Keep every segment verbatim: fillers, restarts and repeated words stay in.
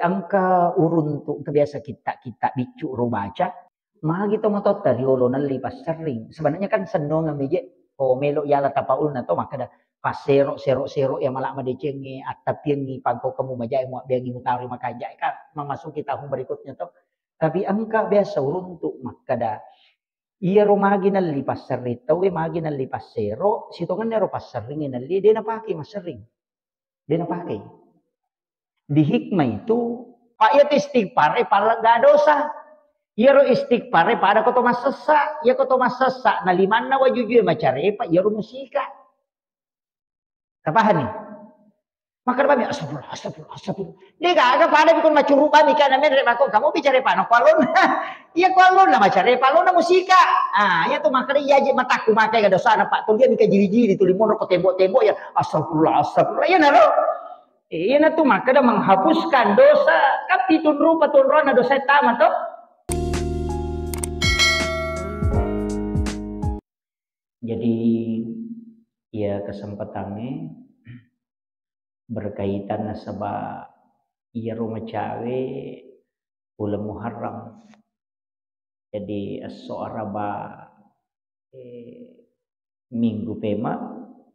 Engka uruntu, engka biasa kitta-kitta biccu ro baca, magi to matotta riolo nelli passerring. Sebenarnya kan sennongeng meje, ko melo yala tapaulna to makkeda, passero, sero, sero ya mala madecengnge, attapiengngi, pangko kamu majae, muabbeangngi, mutaro makanja, kan memasuki tahun berikutnya to. Tapi engka biasa uruntu makkeda, iyaro magi nelli passerring tauwe, magi nelli passero, sitongenna ro passerring nelli, de napake masserring. De napake. Di hikmah itu, Pak, iya tu istighfar e pallegga dosa. Iyaro istighfar e pada ko to massessa, iya ko to massessa, na limanna wajujue macarepa, iyaro musika. Tapahani? Makkeda bami, "Astagfirullah, astagfirullah, astagfirullah." De gaga pada bikon macuru bami kana menre mako kamu bicara pano kualon. Iya kualon na macare palona musika. Ah, iya tu makkeda iya je matakku makai ga dosana Pak. Tulia mika jiri-jiri tuli monro ko tembok-tembok ya. "Astagfirullah, astagfirullah." Iya naro. Iya na tu makkeda menghapuskan dosa. Tapi tunrupa tunrona dosa tama to. Jadi, iya kesempatangnge berkaitan nasaba iyaro macawe uleng Muharram. Jadi, esso Araba, eh, minggu pema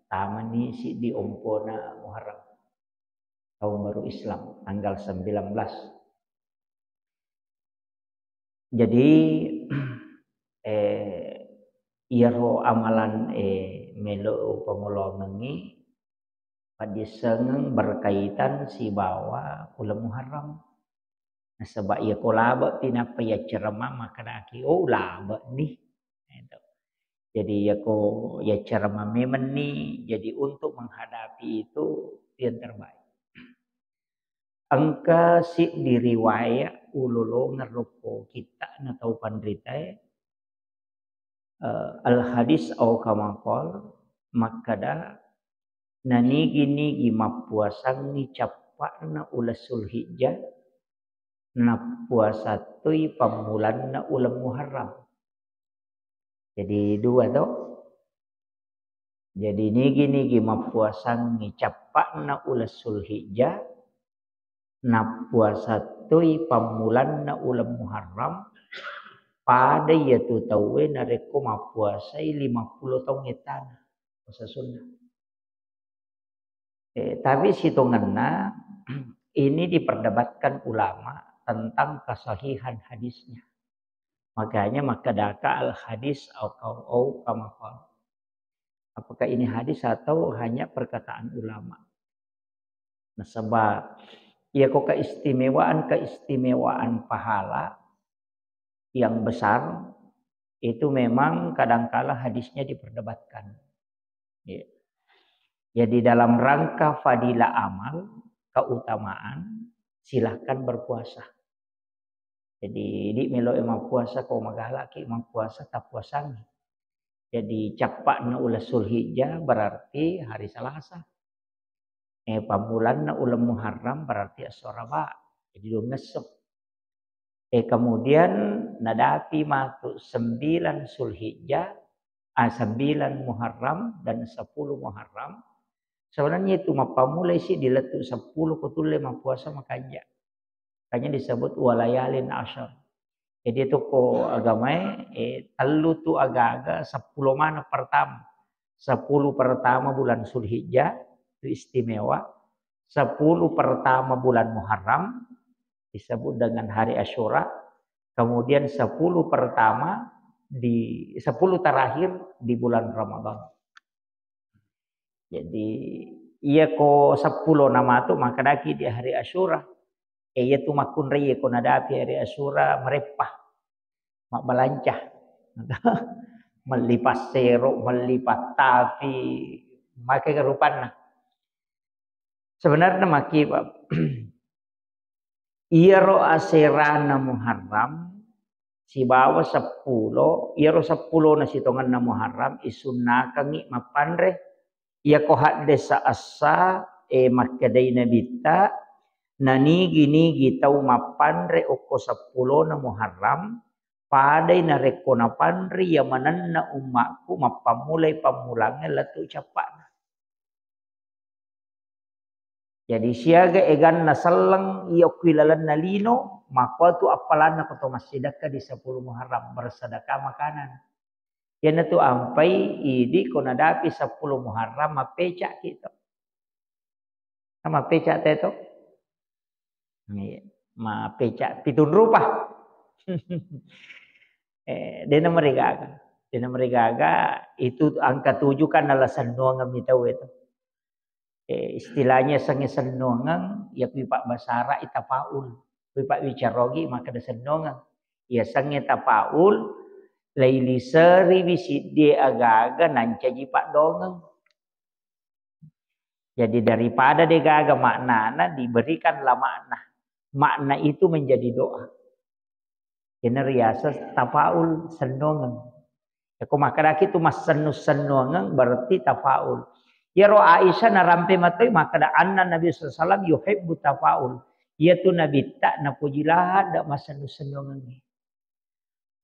tamani siddi ompona Muharram. Tahun baru Islam, tanggal sembilan belas. Jadi, eh, iyaro amalan, eh, melo upangoloangengngi, paddissengeng berkaitan sibawa uleng Muharram. Nasaba iya ko labe'pi nappa iyaccarama makkedaki, "Oh, labe'ni." Gitu. Jadi iya ko iyaccarama memenni, jadi untuk menghadapi itu, itu yang terbaik. Engka siddi riwaya ulolongeng roppo kitta'na tau panritae, eh, al-hadis au kama qal, makkeda, nanigi-nigi mappuasangngi cappa'na uleng Sulhijjah, nappuasa toi pammulanna uleng Muharram. Jadi dua to. Jadi nigi-nigi mappuasangngi cappa'na uleng Sulhijjah, nappuasa toi pammulanna uleng Muharram, pada iyatu tauwe narekko mappuasai lima puluh taung ettana puasa sunnah. Eh, tapi sitongenna ini diperdebatkan ulama tentang kesahihan hadisnya. Makanya makkedaka al hadis au kau au kama qal. Apakah ini hadis atau hanya perkataan ulama? Nasaba iya ko keistimewaan-keistimewaan pahala yang besar itu memang kadangkala hadisnya diperdebatkan. Ya. Jadi dalam rangka fadilah amal, keutamaan, silahkan berpuasa. Jadi di melo e mappuasa ko magalaki mappuasa tappuasangi. Jadi cappa'na uleng Sulhijjah berarti hari Selasa. Eh, pammulanna uleng Muharram berarti esso Araba. Jadi dua ngesso. Eh, kemudian nadapi matu sembilan Sulhijjah, ah, sembilan Muharram dan sepuluh Muharram. Sebenarnya itu mappamulai si dilettu sepuluh ko tulle mappuasa makanja. Makanya disebut walayalin asyar. Jadi itu ko agamae, eh, tellu tu aga-aga sepuluh mana pertama. Sepuluh pertama bulan Sulhijjah itu istimewa. Sepuluh pertama bulan Muharram disebut dengan hari Asyura. Kemudian sepuluh pertama di, sepuluh terakhir di bulan Ramadan. Jadi iya ko sepuluh nama tu makkedaki di hari Asyura. Eh, iya tu makkunrai ko nadapi hari Asyura mereppa. Mabbalanca. Melli passero, melli pattapi, maega rupanna. Sebenarnya maki, Pak, iyaro aserana Muharram sibawa seppulo, iyaro seppulo na sitongenna Muharram isunnakangngi mappanre. Iyako haddesa essa, eh, makkedai Nabitta, nanigi-nigi tau mappanre okko seppulona Muharram, padai narekko napanre iya manenna ummakku mappammulai pammulangnge lettu cappa'na. Jadi siaga eganna selleng iya okko ilalenna lino, makkuatu appalanna ko to massidekka di sepuluh Muharram, bersedekah makanan. Iyanatu ampai idi ko nadapi sepuluh Muharram mappecaki to. Mappecak te to? Iya, mappecak pitung rupa. Eh, dena marigaga. Dena marigaga, itu angka tujuh kan nala sennuangeng mi tau itu. Eh, istilahnya sengnge sennuangeng, ya kui pak basara ita paul. Kui pak bicarogi makkeda sennuangeng. Ya sengnge tapaul, lailiseriwi siddie agaga nancaji paddoangeng. Jadi daripada degaga maknana, diberikanlah makna. Makna itu menjadi doa. Ini riasa tafaul sennuangeng. Yako makkedaki tu massennu-sennuangeng berarti tafaul. Yaro Aisyah narampe matoi makkeda anna Nabi sallallahu alaihi wasallam yuhibbu tafaul. Iya tu Nabitta napuji ladde massennu-sennuangengnge.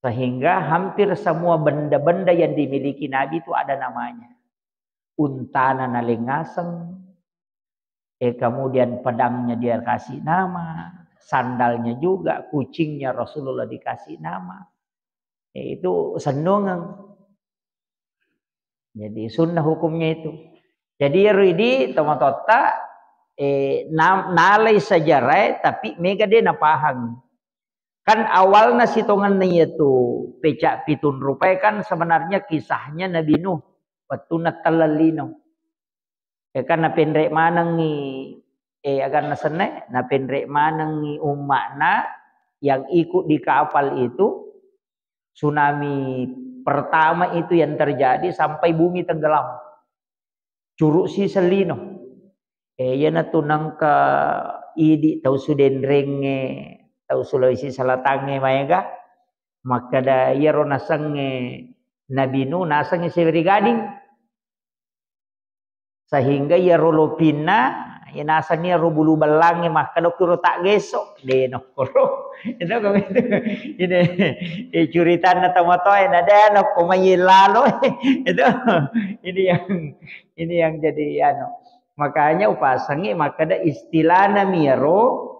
Sehingga hampir semua benda-benda yang dimiliki Nabi itu ada namanya. Untana nalengaseng, eh, kemudian pedangnya dia kasih nama, sandalnya juga, kucingnya Rasulullah dikasih nama. Eh, itu sennuangeng. Jadi sunnah hukumnya itu. Jadi ero idi tomatotta, eh, na-, nalai sejarah tapi mega de napahang. Kan awalna sitongenna iyatu pecak pitung rupae kan sebenarnya kisahnya Nabi Nuh wettunna telleng lino. Eh, kan napenre manengngi, eh, aganna senne, napenre manengngi umma'na yang ikut di kapal itu, tsunami pertama itu yang terjadi sampai bumi tenggelam. Curuk siseng lino. Eh, iyanatu nengka idi tau Sudenrengnge, tau Sulawesi Selatangnge maega, makkeda iyaro nasengnge Nabi Nuh nasengnge siweri gading. Sehingga iyaro lopinna, iya nasenni iyaro bulu bellangnge makkeda kuro taggeso, de nokkoro. Itu kan itu. Ini, eh, curitanna tomatoae na de nokko mai lalo. Itu, ini yang, ini yang jadi anu. Makanya upasengngi makkeda istilahna miyaro,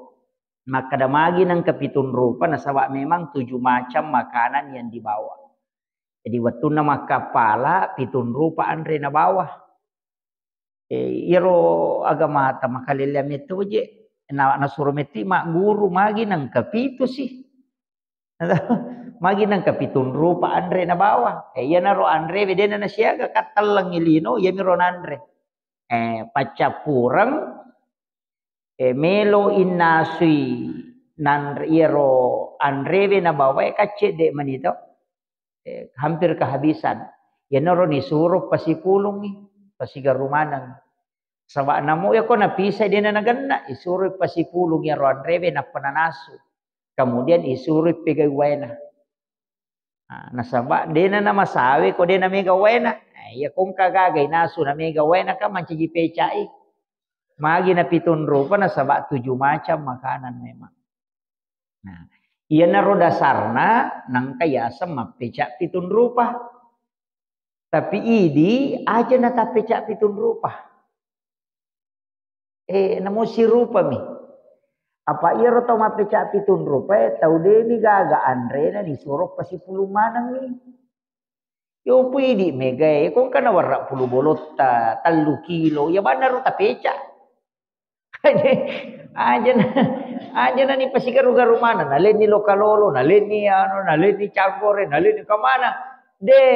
makkeda magi nengka pitung rupa, nasaba memang tujuh macam makanan yang dibawa. Jadi wettunna makkappala pitung rupa anre nabawa. Eh, iyaro agamata makalelleang metto je, na-, nasuro metti magguru magi nengka pitu sih. Magi nengka pitung rupa anre nabawa. Eh, iyanaro anre wedena nasiaga, kattellengngi lino, iyamiro nanre. Eh, paccappureng, eh, melo innasui nanre iyaro anrewe nabawae kaccedde mani to. Eh, hampir kehabisan. Iyanaro nisuro pasipulungngi, pasigaru maneng. Saba namo iyako napisai dena nagenna, isuro pasipulung iyaro anrewe nappa nanasu. Kemudian isuro pegai waena. Nah, nasaba dena namasawe ko dena mega waena. Nah, iya kongka gaga inasu na mega waena kan mancaji pecai. Magi na pitung rupa nasaba tujuh macam makanan memang. Nah, iyanaro dasarna nangka yaseng mappeca pitung rupa. Tapi idi aja na tappeca pitung rupa. Eh, namo sirupami. Apa iyaro tau mappeca pitung rupa, eh, tau demi gaga anrena disuro pasipulung manengngi. Yo pui idi megae, ko engka nawerra pulu bolotta, tellu kilo, ya bannaro tapeca. Ajana, ajana ni pasigaru-garu mana, nalenni lokalolo, nalenni anu, nalenni campore, nalenni kemana. De,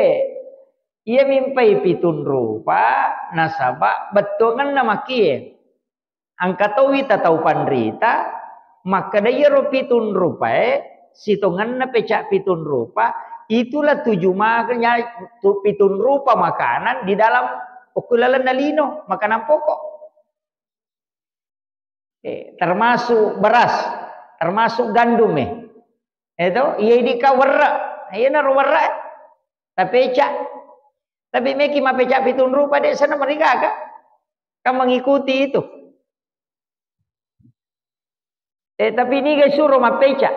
iya mimpai pitung rupa, nasaba bettuangenna makie. Engka towi tatau panrita, makkeda iyaro pitung rupae, sitongenna peca pitung rupa, itulah tujuh ma-, nya-, tu-, pitung rupa makanan di dalam okko lalenna lino, makanan pokok. Eh, termasuk beras, termasuk gandum, eh. Itu, iya idika werre, iyanaro werre, eh. Tapeca. Tapi meki mapeca pitung rupa, de sana marigaga. Kan mengikuti itu. Eh, tapi niga suro mappeca.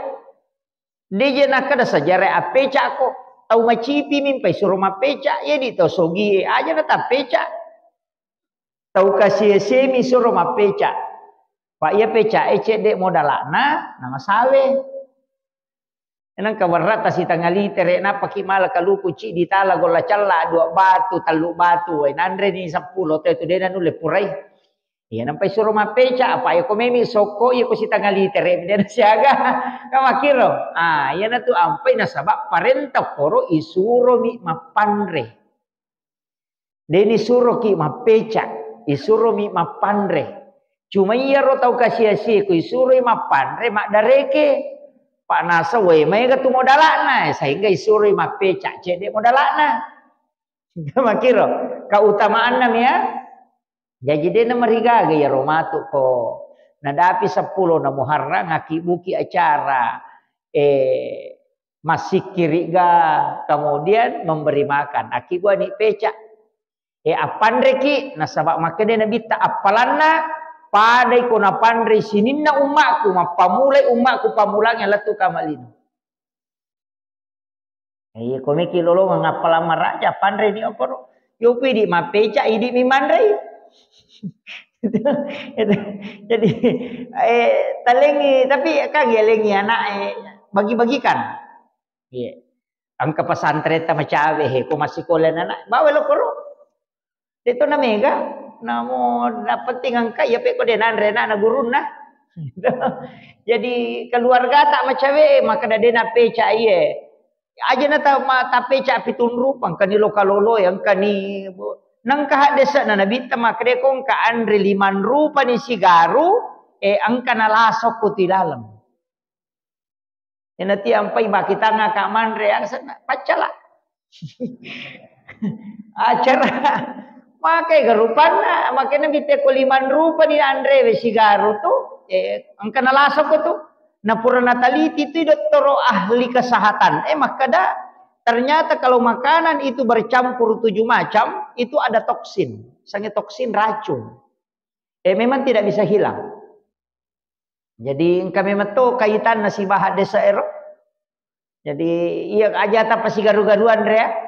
Deje nakkeda sejarah appeca ko. Tau macipi mimpai suro mappeca. Jadi tau sogie aja na tappeca. Tau kasiesemi suro mappeca. Pak, iya peca e cedde modalana, nama sawe. Nangka werratta sitanga litere, nappaki mala kaluku ciddi tala golla calla, dua batu, tellu batu, wae nanreni seppulo tau itu dena nulle purai. Iya, nampai suro mappeca, apa iya ko memi sokko, iya ko sitanga litere, dena siaga. Kamakiro. Ah, iya natu ampai nasaba parenta koro isuromi mappanre. Deni suroki mappeca, isuromi mappanre. Cuma iyaro tau kasi-asi ku isuroi mappanre, maddareke. Pak nasa wae maega tu modalana, sehingga isuroi mappeca, cedde modalana. Makiro, keutamaanna mia. Jaji dena marigaga iyaro matu ko nadapi seppulo na Muharram, akibuki acara, eh, massikkiriga, kemudian memberi makan. Akibua ni peca. E, appanreki, nasaba makkeda Nabitta, appalanna, padai ko napanrei sininna ummaku, mappamulai ummaku pammulang yang lettu kama lino. Iya, ko meki lolongeng appalang maraja, panreni okoro. Yopi di mappeca, idi mi manrei. Jadi, eh, talengi, tapi kan yalengi anak, eh, bagi-bagikan. Iya. Engka pesantren ta macawe he, ko massikola anak, bawa lo koro. Deto na mega, namo na penting engka iya pe ko de nanre na gurunna. Jadi keluarga tak macawe, maka dade na peca iye. Aja na ta, ma, ta peca pitung rupa, engka ni loka lolo, engka ni, nengka hadde na Nabitta makkeda ko engka anre limang rupa ni sigaru, eh, engka na lasokko ti laleng. Ina ti ampai bakitanga ka manre, asenna paccala. Acara. Make garupanna, makanya bite ko limang rupa ni anre we sigaru tu, eh, engka nalasoko tu. Napura nataliti tu dottoro ahli kesehatan. Eh, makkada, ternyata kalau makanan itu bercampur tujuh macam, itu ada toksin. Misalnya toksin racun. Eh, memang tidak bisa hilang. Jadi engka memang to kaitanna sibawa desa ero. Jadi iya aja ta pasigaru-garuan rea.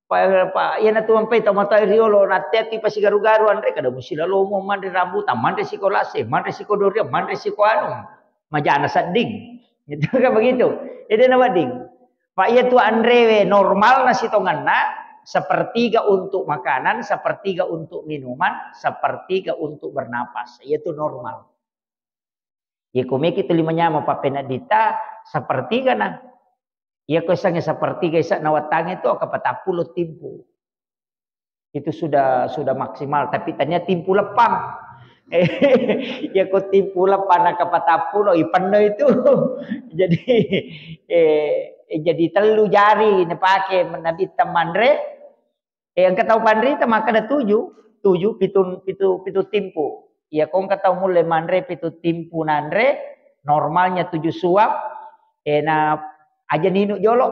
Pa, pa, iya na tuang pai tau mata riolo na teati pasigaru-garuan re kada musi lalomo manre rambutan, manre siko lase, manre siko durian, manre siko anu. Majana sedding. Itu kan begitu. Itu na wedding. Pak iya tu anrewe normal na sitonganna sepertiga untuk makanan, sepertiga untuk minuman, sepertiga untuk bernapas. Iya tu normal. Iya, ko meki tuli manyama pappeneddita sepertiga na. Iya, ko sange sepertiga isa na wattange tu, kapatappulo timpu. Itu sudah, sudah maksimal, tapi tania timpu leppang. Iya, ko timpu leppang na kapatappulo, ipenno itu. Jadi, eh, jadi tellu jari napake nabitta manre. Eh, engka tau panrita makkeda tuju, tuju, pitu, pitu, pitu timpu. Iya, ko engka tau mulle manre pitu timpu nanre, normalnya tuju suap, eh, na aja ninu jolo.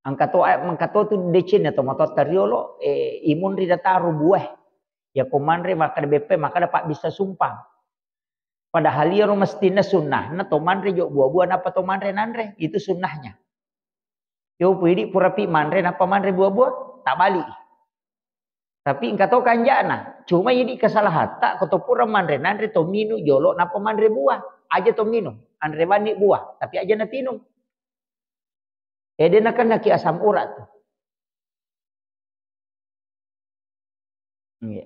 Engka to, engka to tu decenna to matotta riolo, eh, imun ri dataru buah. Iya, ko manre makkeda beppe, makkeda pabbissa sumpang. Padahal iyaro mestinna sunnahna to manre jo buah-buah, nappa to manre nanre. Itu sunnahnya. Yo, pui idi purapi manre, nappa manre buah-buah, tak balik. Tapi engka to kanjana. Cuma idi kesalahatta, ko to pura manre nanre, to minum jolo, nappa manre buah. Aja to minum, anre bani buah, tapi aja natinung. Eh, de nakennaki asam urat tu. Iya.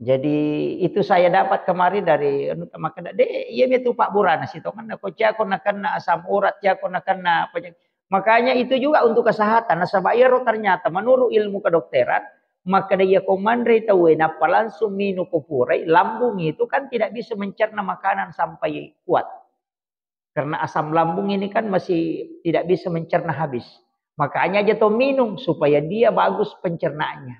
Jadi itu saya dapat kemarin dari anu, makkeda, "De, iya mi tu pabburana sitongenna ko cia ko nakenna asam urat, cia ko nakenna penyakit." Makanya itu juga untuk kesehatan. Nasaba iyaro ternyata menurut ilmu kedokteran, makkeda iya ko manre tauwe nappa langsung minum ko purai, lambung itu kan tidak bisa mencerna makanan sampai kuat. Karena asam lambung ini kan masih tidak bisa mencerna habis. Makanya aja to minum supaya dia bagus pencernaannya.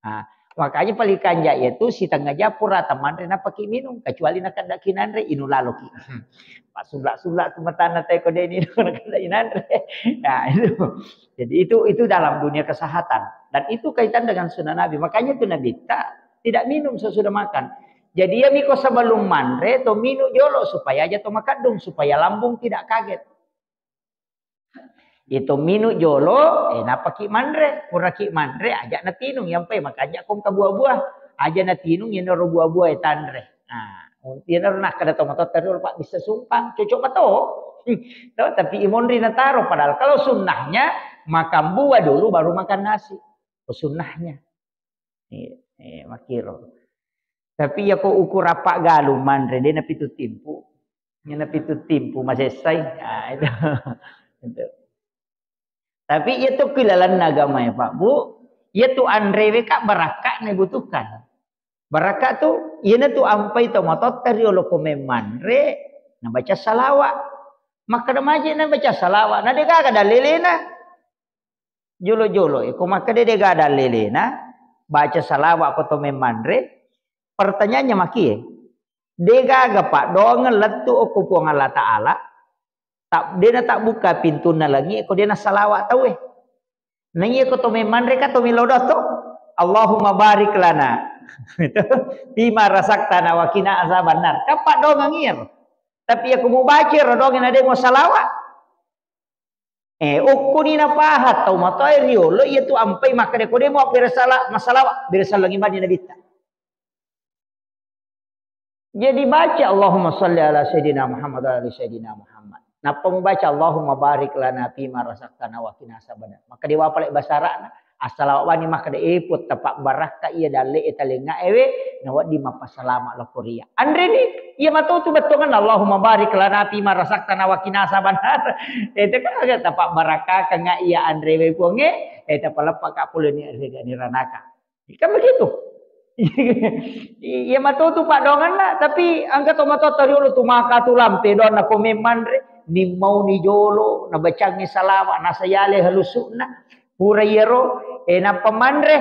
Nah, makanya paling kanja itu setengah jam pura tamanre napaki minum, kecuali nakadaki nanre inu laloki. Pak sulak-sulak tu matana teko deni nakadaki nanre. Nah, itu. Jadi itu, itu dalam dunia kesehatan. Dan itu kaitan dengan sunnah Nabi. Makanya itu Nabi tak tidak minum sesudah makan. Jadi ya miko sebelum manre to minum jolo supaya aja to makaddung, supaya lambung tidak kaget. Itu minum jolo, eh, napaki manre, puraki manre, aja natinung, yang pe makanya kong ke buah-buah, aja natinung, yang noro buah-buah, eh, tanre. Nah, iyanaro nakkeda tomatoatta riolo, Pak, bisa sumpang, cocok mato. Toh, tapi imonri nataro, padahal kalau sunnahnya makan buah dulu baru makan nasi. Ko sunnahnya. Iya, iya, makkiro. Tapi iya ko ukurang paggalung manre, de napitu timpu. Iya napitu timpu masessai. Ah, itu. Itu. Tapi iya tu ki lalenna agama ya, Pak, Bu. Iya tu anrewe, Kak, barakka na ibutuhkan. Barakka tu, iyana tu ampai tomatoatta riolo ko memmanre, nabaca salawa. Makkeda maje nabaca salawa, na degaga dalelena. Jolo-jolo, eh, ko makkeda degaga dalelena, baca salawa ko to memmanre, pertanyaannya makie, degaga paddoangeng lettu okko Puang Allah Ta'ala, tak, dena tabbukka pintunna langi ko dena salawa tauwe. Naiya ko to memmanre ka to melo doa to, Allahumma barik lana fima razaqtana wa qina azabannar. Ka paddoangeng iya. Tapi iya ko mubaca ro doangnge na de mo salawa. Eh, okkoni napaha tau matoa riolo iya tu ampai makkeda ko de mo abbere sala-, masalawa, bere sallangi bani nabitta. Jadi baca Allahumma salli ala Sayyidina Muhammad wa ala ali Sayyidina Muhammad. Nappa mubaca Allahumma barik lana fima razaqtana wa qina azabannar. Maka dewa pale basarana, assalamu bani makkeda eput tapa barakka iya dalle e talenga ewe, nawaddi mappasalama lokko ria. Anreni, iya matotu bettuanna Allahumma barik lana fima razaqtana wa qina azabannar. Itu kan aga tapa barakka kenga iya anrewe puange, eh, tapaleppa ka pole ni rega ni ranaka. Kan begitu. Iya matotu paddoangenna, tapi engka to matoatta riolo tu maka tu lampe doanna ko memmanre, nimmauni jolo, nabacangi salawa, nasayale halusu'na, pura iyaro, eh, nappa manre,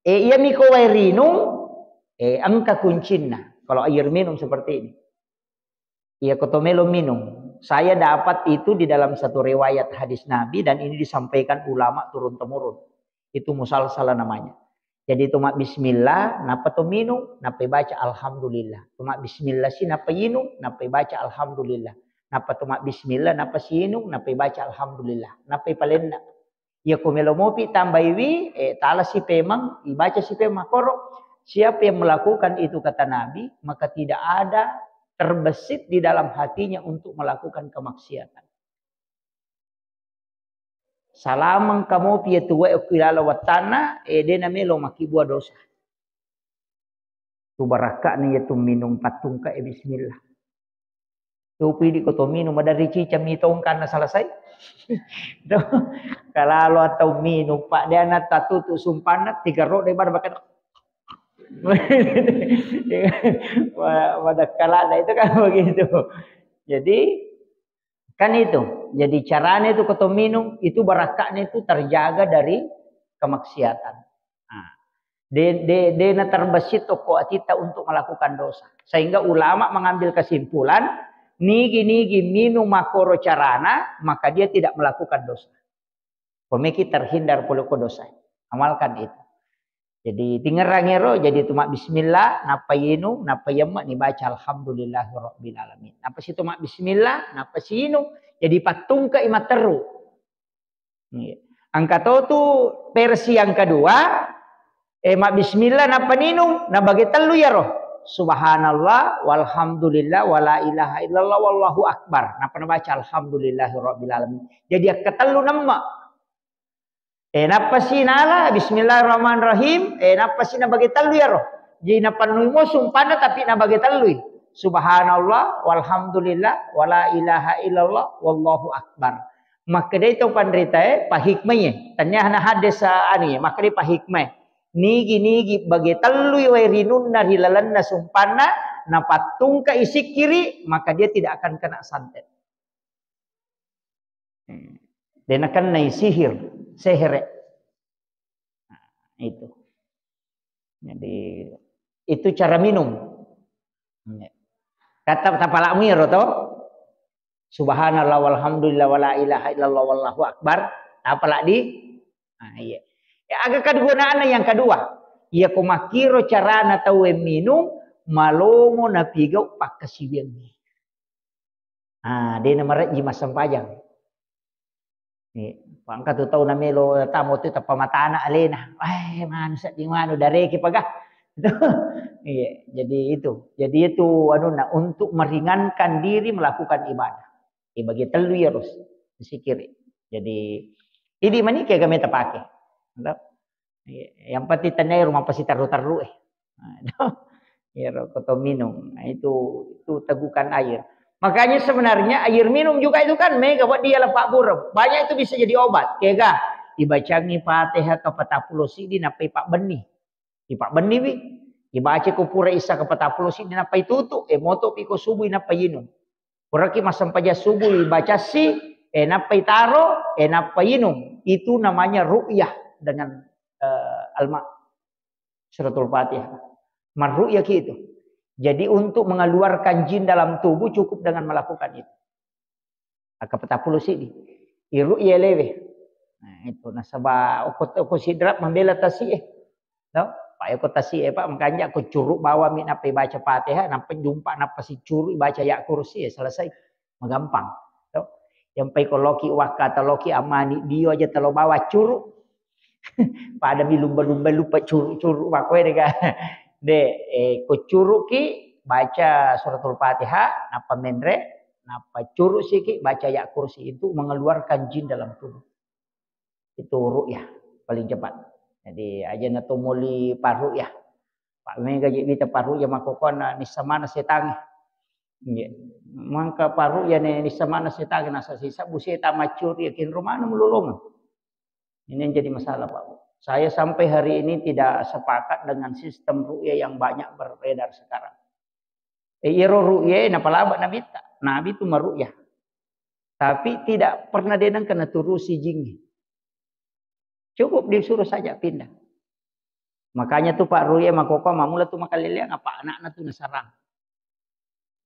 eh, iyami ko wae rinung, eh, engka kuncinna. Kalau air minum seperti ini. Iya, ko to melo minum. Saya dapat itu di dalam satu riwayat hadis Nabi dan ini disampaikan ulama turun-temurun. Itu musalsalah namanya. Jadi to mabbismillah, nappa to minum, nappa baca alhamdulillah. To mabbismillah si, nappa inung, nappa baca alhamdulillah. Nappa to mabbismillah, nappa si inung, nappa baca alhamdulillah. Nappa palenna. Iya ko melo mopi tambaiwi, eh, tala si pemeng, ibaca si pemeng. Koro, siapa yang melakukan itu kata Nabi, maka tidak ada terbesit di dalam hatinya untuk melakukan kemaksiatan. Salameng kamopi iya tuwae okki lalo wattanna, eh, de namelo makkibua dosa. Tu barakka'na iya tu minung pattungka e bismillah. Tu pidi ko to minung maderri cicang mi tongkanna selesai. Kalalo atau minung, Pak, de ana tatutu sumpanna, tiga ro de bar bakal. Wa-, wadakkalana itu kan begitu. Jadi, kan itu. Jadi, caranya itu ko to minung, itu barakka'na itu terjaga dari kemaksiatan. Nah, de-, de-, dena terbesit okko atitta untuk melakukan dosa. Sehingga ulama mengambil kesimpulan, nigi-nigi minung makkoro carana, maka dia tidak melakukan dosa. Pemeki terhindar pole ko dosa. Amalkan itu. Jadi, tingerang ero, jadi tu mabbismillah, nappa inung, nappa yemme ni baca alhamdulillahirabbil alamin. Nappa si tu mabbismillah, nappa si inung. Jadi, pattungka i matteru. Iya. Engka to tu versi yang kedua, eh, mabbismillah, nappa ninung, nabage tellu iyaro. Subhanallah, walhamdulillah, wala ilaha illallah, wallahu akbar. Nappa nabaca alhamdulillahirabbil alamin. Jadi, akkatellu nemme. Eh, nappa si nala, bismillahirrahmanirrahim. Eh, nappa si nabage tellu iyaro. Jadi, napannui mo sumpanna, tapi nabage tellui. Subhanallah, walhamdulillah, wala ilaha illallah, wallahu akbar. Makkedai to panritae, pahikmai. Tania na hadis, ah, anu ya, makkedai pahikmai. Nigi-nigi bage tellui wae rinunna ri lalenna sumpanna, napattungka isikkiri, maka dia tidak akan kena santet. Hmm. De nakennai sihir, sehere. Nah, itu. Jadi, itu cara minum. Iya. Kata tapalakmu iyaro to? Subhanallah walhamdulillah wala ilaha illallah wallahu akbar. Tapalak di? Nah, iya. Ya, aga kegunaanna yang kedua. Iya ko makkiro carana tauwe minum, malomo napigau pakkasiwiangngi. Ah, de namarejji massempajang. Eh, engka tu tau namelo tamo tu tappa matana alena. Eh, manu sedding manu dareke paga. Iya, jadi itu. Jadi itu anunna untuk meringankan diri melakukan ibadah. Dibagi telu ya, Rus. Zikir. Jadi ini mani kayak game terpakai. Iya, yang penting tanya rumah pasti taruh-taruh eh. Nah, itu. Ya, rokok atau minum. Nah, itu itu tegukan air. Makanya sebenarnya air minum juga itu kan mega buat dia lepak burem. Banyak itu bisa jadi obat. Kega dibacangi Fatihah ke patappulo sidi napai Pak Beni. Di Pak Beni wi. Dibaca ko pura isa ke patappulo sidi napai tutu. Eh moto piko subuh napai inung. Puraki massempajang subuh ibacassi, eh nappa itaro, eh nappa inung. Itu namanya ru'yah dengan eh, alma suratul Fatihah. Marru'yah ki itu. Jadi untuk mengeluarkan jin dalam tubuh cukup dengan melakukan itu. Aka patappulo sidi. Iru'yah lewe. Nah, itu nasaba okko okko sidrap membela tasi eh. No? Pak eko tasi eh Pak makanja ko curu bawa mi nappa baca Fatihah nappa jumpa nappa si curu baca ya kursi eh selesai. Magampang. To. Yang pai ko loki wakka atau loki amani dio aja telo bawa curu. Pada mi lumba-lumba lupa curu-curu makoe dega. De eh ko curuki baca suratul Fatihah nappa menre nappa curu siki baca ya kursi itu mengeluarkan jin dalam tubuh. Itu ru'yah paling cepat. Jadi aja na to moli parru'yah. Pak mega je mita parru'yah makkokonna nissa mana setange. Nggih. Mangka parru'yah ne nissa mana setange nasa sisabbu setang maccuri yakin rumana mulolongeng. Ini yang jadi masalah Pak. Saya sampai hari ini tidak sepakat dengan sistem ru'yah yang banyak beredar sekarang. Eh, iyaro ru'yah napalaba nabitta. Nabi itu maru'yah. Tapi tidak pernah denang kena turusi jingi. Cukup disuruh saja pindah. Makanya tuh Pak Ruye makoko mamula tuh makaleleang apa anakna tuh nasarang.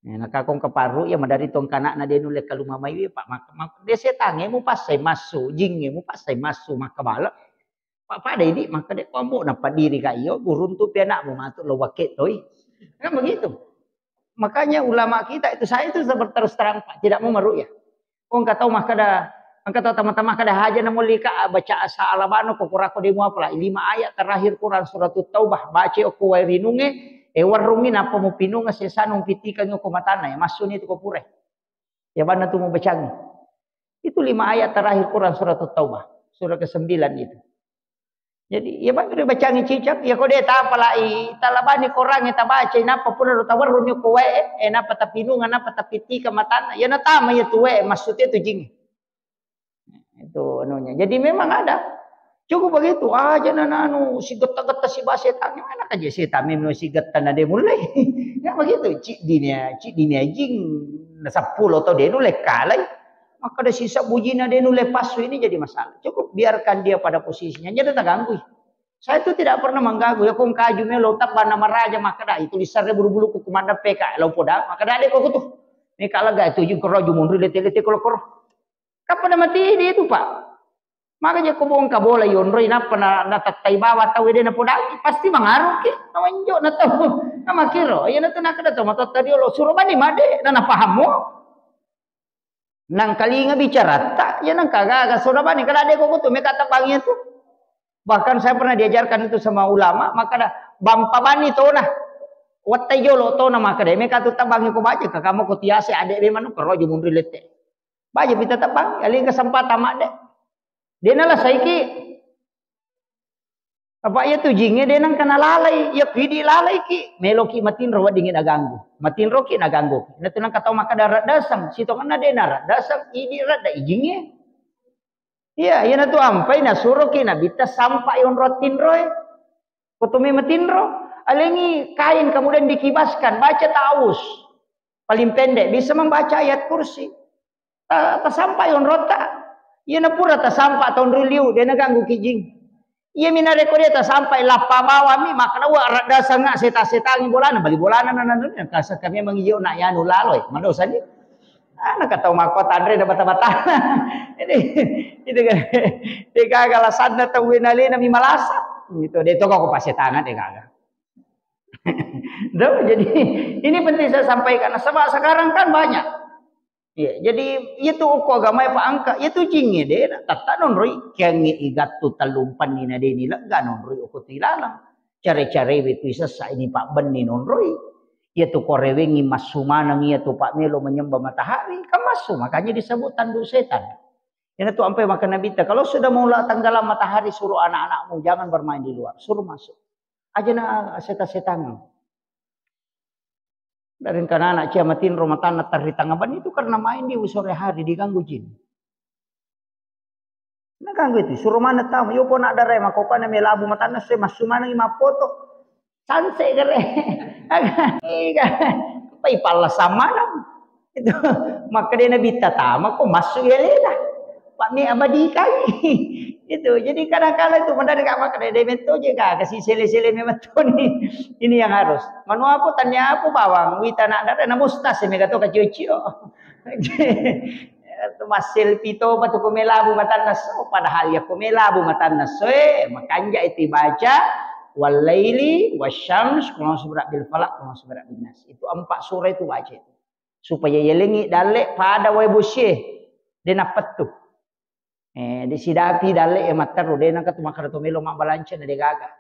Nah, nakakong ke Pak Ruye madari tong kanakna de nulle kaluma maiwi Pak mak, mak, de setange mu passai massu, jinge mu passai massu makkabala. Pak pada ini maka de kombo napa diri ka iyo buruntu pi anakmu matu lo wake toi. Kan begitu. Makanya ulama kita itu saya itu terus terang Pak tidak mau meru'yah. Ko engka tau makkeda, engka tau tama-tama kada haja na mullika baca asa alabano ko kurako demo apala lima ayat terakhir Quran surat Taubah baca okko wae rinunge e warrungi nappa mupinunga sesana umpitikangi okko matana ya massuni tu ko pure. Ya banna tu mubacangi. Itu lima ayat terakhir Quran surat Taubah, surah kesembilan itu. Jadi ya bagi bacangi cicak ya ko de tapalai talabani korangnge tabacai nappa pura ro tawerruni ko wae e nappa tapinunga nappa tapitika matanna ya natama ya tu wae maksudnya tu jing itu anunya jadi memang ada cukup begitu aja nananu si getta-getta si bahasa setan mana aja setan memang si getta na de mulai ya begitu cik dinia cik dinia jing na sepuluh atau de mulai kalai maka ada sisa bujina de nulle passu ini jadi masalah. Cukup biarkan dia pada posisinya, jadi terganggu. Saya itu tidak pernah mengganggu. Ya kong kaju melo tabba nama raja maka dah itu lisarnya bulu-bulu ku kumanda P K lo poda maka dah deh kok tuh. Ini kalau gak itu juga roju mundur lete-lete kalau koro. Kapan mati dia itu pak? Maka je ko bongka bola yonroi nappa na natattai bawa tau de na podangi pasti mangaruki nawanjo na tau na makiro iya na tu nakada tau matotta riolo suro bani made na napahammo. Nangkalinga bicaratta, ya nangka gaga soda bani kada de koko tu meka tabangi tu. Bahkan saya pernah diajarkan itu sama ulama, maka ada bampa bani tona. Wattai jolo tona maka de meka tu tabangi ko baca ka kamu ko tiase ade be manu karo aja munri lette. Baca pita tabang, aling kesempatan mak de. De nala saiki. Apa iya tu jingnge de nengka nalalai, iya ku idi lalaiki, meloki matinro weddingngi naganggu. Matinroki naganggu. Ina tu nengka tau makkeda reddaseng, sitongenna de nareddaseng, idi redda ijingnge. Iya, iyana tu ampai nasuroki nabitta sampai onro tinroe. Kotomi matinro, alengi kain kemudian dikibaskan, baca ta'awuz. Paling pendek bisa membaca ayat kursi. Ta tasampai onrotta. Iyana pura tasampa tonroi liu, de naganggu ki jing. Iyami narekko de tasampai lappa bawami, makkeda wa raddasengnga seta-setangi bolana, bali bolana nananunna, kasakka memang iyo na yanu laloi, madosani. Ana katau makko tanre na bata-bata. Ini itu kan. De gaga lasanna tau wenalena mi malasa. Gitu, de to kok pasetangan de gaga. Tuh, jadi ini penting saya sampaikan. Sebab sekarang kan banyak. Iya, jadi itu uko agama pa angka, itu jingnge de, tatta nonroi, kiangnge igattu tellumpanni na de ni lega nonroi uko tilalang. Care-carewe tu isessa ini pabbenni nonroi. Iya tu korewengi massu maneng iya tu pak melo menyembah matahari, kan massu, makanya disebut tanduk setan. Iyana tu ampai maka Nabitta, kalau sudah mau la tenggelam matahari, suruh anak-anakmu jangan bermain di luar, suruh masuk. Aja na seta-setangan. Dari engkana anak cia matinro matanna terri tengah ban itu karena main di sore hari, diganggu jin. Nah, kan gitu, suruh mana tahu, yo pona dare mako kana melabu matanna se massu maneng mappoto. Sanse gare. Ega. Pai palla samanang. Itu. Maka dia nabi tatama ko massu ya lela. Pak mi abadi kai. Itu. Jadi kadang-kadang itu mendadak maka dia metto je ga kasi sele-sele memang toni. Ini yang harus. Manu apa tanya apa bawang wita nak dare na mustas mega to kacio-cio. Itu masselfie toba tu ko melabu matanna so, padahal ya ko melabu matanna so, eh, makanja itu baca wal laili wasyams, qul a'udzu birabbil falaq, qul a'udzu birabbin nas. Itu empat surah itu baca itu. Supaya yelengi dalle pada wae bosie, de napettu. Eh, di sidapi dalle e matteru, de nangka tu makkeda to melo mabbalanca na de gaga.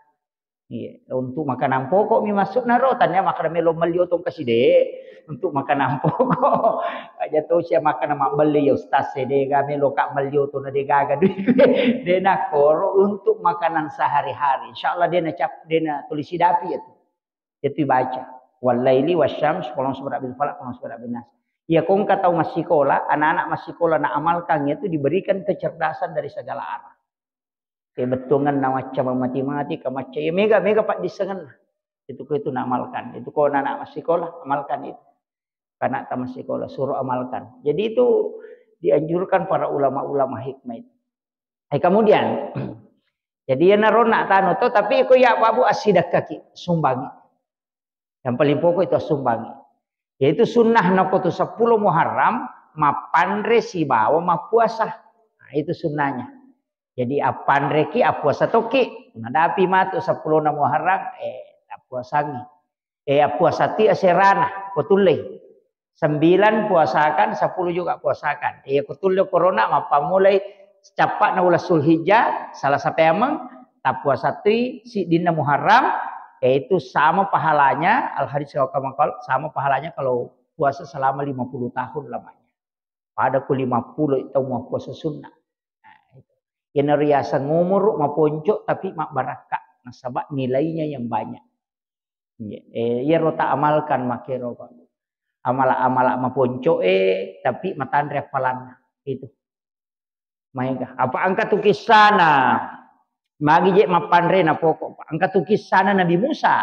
Iya, untuk makanan pokok mi masuk naro, tanya makkeda melo melli oto kasi de, untuk makanan pokok. Aja to sia makkeda mabbelli ya ustaz e, de ga melo ka melli oto na de gaga duit. De na koro untuk makanan sehari-hari. Insyaallah de na cap, de na tulis sidapi ya tu. Itu baca. Wal laili wasyams, qul a'udzu birabbil falaq, qul a'udzu birabbin nas. Iya, ko engka tau massikola, anak-anak massikola na amalkan itu diberikan kecerdasan dari segala arah. Ke bettuangan na macca mati-mati, ka macca iya mega, mega paddissengenna. Itu ko itu na amalkan. Itu ko anak-anak massikola, amalkan itu. Karena tamat sekolah, suruh amalkan. Jadi itu dianjurkan para ulama-ulama hikmah itu. Eh, kemudian, jadi ya narona tano to, tapi ko ya Pak Bu asidakkaki, sumbangi. Yang paling pokok itu sumbangi. Yaitu sunnah nako tu sepuluh Muharram, mapanre sibawa mapuasa. Nah, itu sunnahnya. Jadi appanreki, apuasa toki. Nadapi matu sepuluh Muharram, eh, apuasangi. Eh, apuasati aserana, ko tullei. Sembilan puasakan, sepuluh juga puasakan. Iya, ko tulle corona, mappammulai cappa'na uleng Zulhijjah, Salasa paimeng, tapuasatui siddinna Muharram, yaitu sama pahalanya, al hadis kama qal, sama pahalanya kalau puasa selama lima puluh tahun lamanya. Pada ku lima puluh tau mappuasa sunnah. Nah, itu. Iyana riaseng umuru maponco tapi mabbarakka, nasaba nilainya yang banyak. Iya, eh, iyaro ta amalkan makero, Pak. Amala-amala maponco, eh, tapi matanre appalanna. Itu. Maega. Apa engka tu kissana? Magi je mappanre na pokok, Pak. Engka tu kissana Nabi Musa.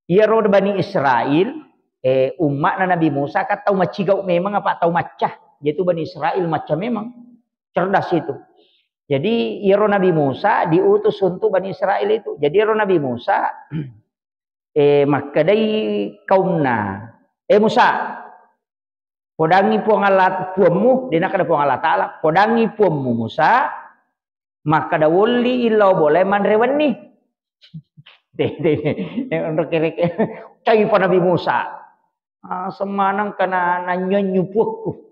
Iyaro Bani Israel, eh, umma'na Nabi Musa kan tau macigau memang apa tau macca. Yaitu Bani Israel macca memang. Cerdas itu. Jadi iyaro Nabi Musa diutus untuk Bani Israel itu. Jadi iyaro Nabi Musa, eh, makkedai kaumna, "Eh Musa, podangi Puang Allah, Puammu," de nakkeda Puang Allah Taala, "Podangi Puammu Musa, makkeda wolli illau bolae manre wenni." De, de, de, onro kereke. Cai pa Nabi Musa. Ah, semanang kana nanyonyu puakku.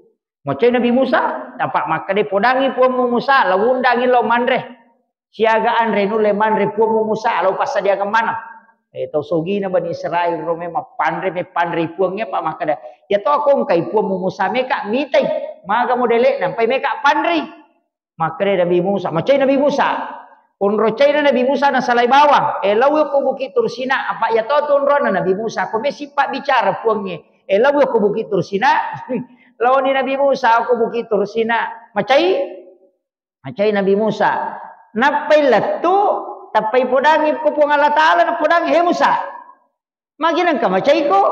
Macai Nabi Musa, apa makkeda, "Podangi Puammu Musa, lau undangi lau manre. Siaga anre nulle manre Puammu Musa, lau passadiakan maneng." Eh, tau sogina Bani Israel ro memang panre, me panre Puangnge, apa makkeda, "Ya to ko engkai Puammu Musa meka mitai, maga modele nampai meka panrei." Makkeda Nabi Musa, macai Nabi Musa. Onro caina Nabi Musa nasalai bawang. Eh, lau ko Bukit Tursina, apa ya to tu onrona Nabi Musa. Ko mesi pabbicara Puangnge. Eh, lau ko Bukit Tursina. Laoni Nabi Musa ko Bukit Tursina. Macai? Macai Nabi Musa. Nappai lettu, tappai podangi ko Puang Allah Taala, napodangi, "He Musa, magi nengka macaiko?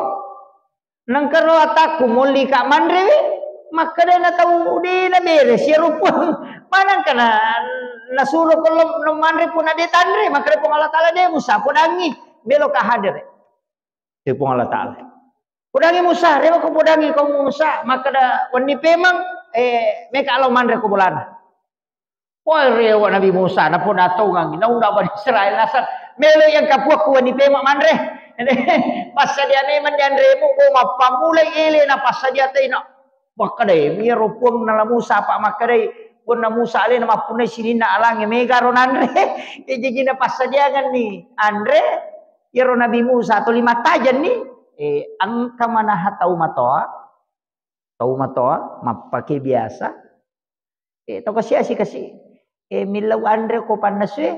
Nengka ro atakku molli ka manrewi?" Makkeda na tau de na bere sia rupa. Manengka na nasuro ko lo no manre puna de tanre, makkeda Puang Allah Taala, "De Musa, podangi, melo ka hadere." De Puang Allah Taala. Podangi Musa, rewa ko podangi kau Musa, makkeda wenni pemang, eh, meka lo manre ko bolana. Wah, rewa Nabi Musa, napoda tongangi, naunda Bani Israel nasar, melo yang kapuakku wenni pemang manre. Passadia memang dianremu, bo mappammulai ele na passadia tena. Makkedai, miro Puang nala Musa, apa makkedai, Ponna Musa alena mappunnai sininna alangnge mega ro nanre. Eh, jaji napassadiangenni anre, iyaro Nabi Musa tuli mattajenni, eh, engka manaha tau matoa, tau matoa mappake biasa, eh, tau kasiasi kasi, eh, millau anre ko pannasue,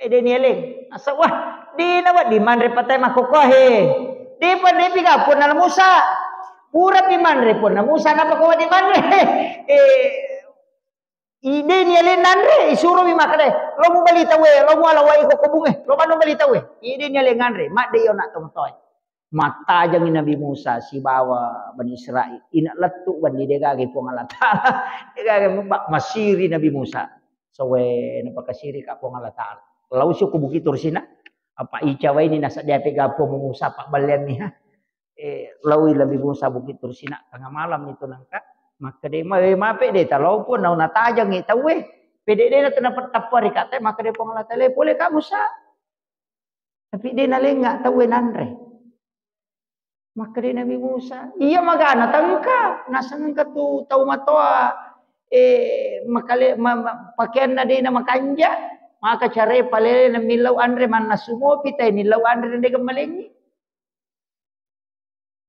eh, de nialeng. Asa, wah, dina wedding manre patai makkokkoe. Depa, depi ga ponna Musa. Purapi manre ponna Musa, napa ko wedding manre? Eh, Ide ni aleng nanre, isuromi makkeda, "Lo mubali tauwe, lo muala wai ko kobunge, lo manu bali tauwe." Ide ni aleng nanre, madde iyo nak tomatoe. Mattajangi Nabi Musa sibawa Bani Israel. Ina lettu bandi degage Puang Allah Ta'ala. Degage ma-, masiri Nabi Musa. Sowe napakasiri ka Puang Allah Ta'ala. Lau si ko Bukit Tursina. Apa ica waini nasaddia pega Puang Musa pabballeanni, ha. Eh, laoi Nabi Musa Bukit Tursina, tengah malam itu nangka, makkeda, "Ma-, eh, mape de talao pun, nau natajangi tauwe. Pede de na tena tappa ri kate," makkeda Puang Allah Ta'ala, "Pole ka Musa." Tapi de nalenga tauwe nanre. Makkeda Nabi Musa, "Iya magana tengka, nasengka tu tau matoa, eh, makale-, ma-, ma-, pakeanna de na makanja, maka care palele na millau anre mannasu mopi tai millau anre na de gemmalengi."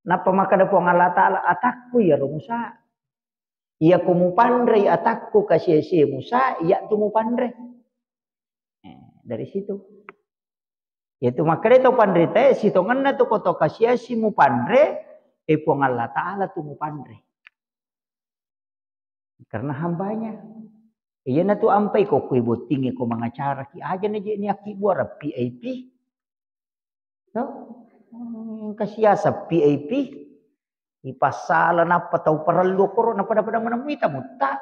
Nappa makkeda Puang Allah Ta'ala, "Atakku iyaro Musa. Iyako mupanrei atakku kasiasi Musa, iya tu mupanre." Eh, dari situ. Yaitu makkeda to panritae, sitongenna tu koto kasiasi mupanre, eh, Puang Allah Ta'ala tu mupanre. Karena hambanya. Iyana tu ampai ko kue bottingi ko mangacara ki aja na je ni aki buara V I P. To? Hmm, kasiasa V I P. Ipassala nappa tau parellu koro na pada-pada menemui tamu ta.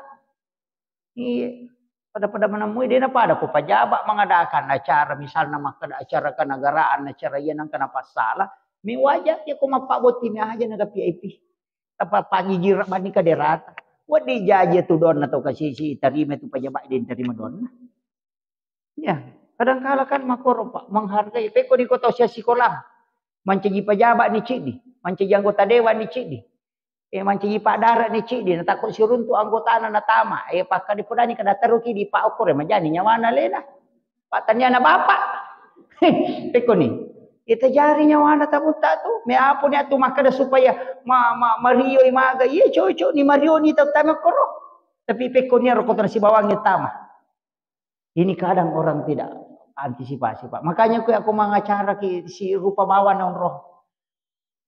Iya. Pada-pada menemui de na pada ko pajaba mengadakan acara misalna makkeda acara kenegaraan acara iya nangka napassala. Mi wajar ya ko mappabotti mi aja na V I P. Tappa pagigi bani kaderata. Wedding jaji tu donna to kasisi tarima tu pajaba de tarima donna. Ya, kadangkala kan makoro, Pak, menghargai. Pekko di kota usia sikola, mancaji pejabat ni cidi, mancaji anggota dewan ni cidi, eh, mancaji Pak Darat ni cidi, na takut siruntu anggotana natama, eh, pakkadi podani kada teruki di Pak Okor, eh, majani nyawana lena. Pak taniana bapak. Pekko ni. Kita jari nyawana tabutta tu. Me apa ni atu makkeda supaya ma, ma, marioi maga. Iya cocok ni marioni tau tama koro. Tapi pekko ni ro kota sibawangi tama. Ini kadang orang tidak antisipasi, Pak. Makanya kue aku mengacara ki si rupa bawa nang roh.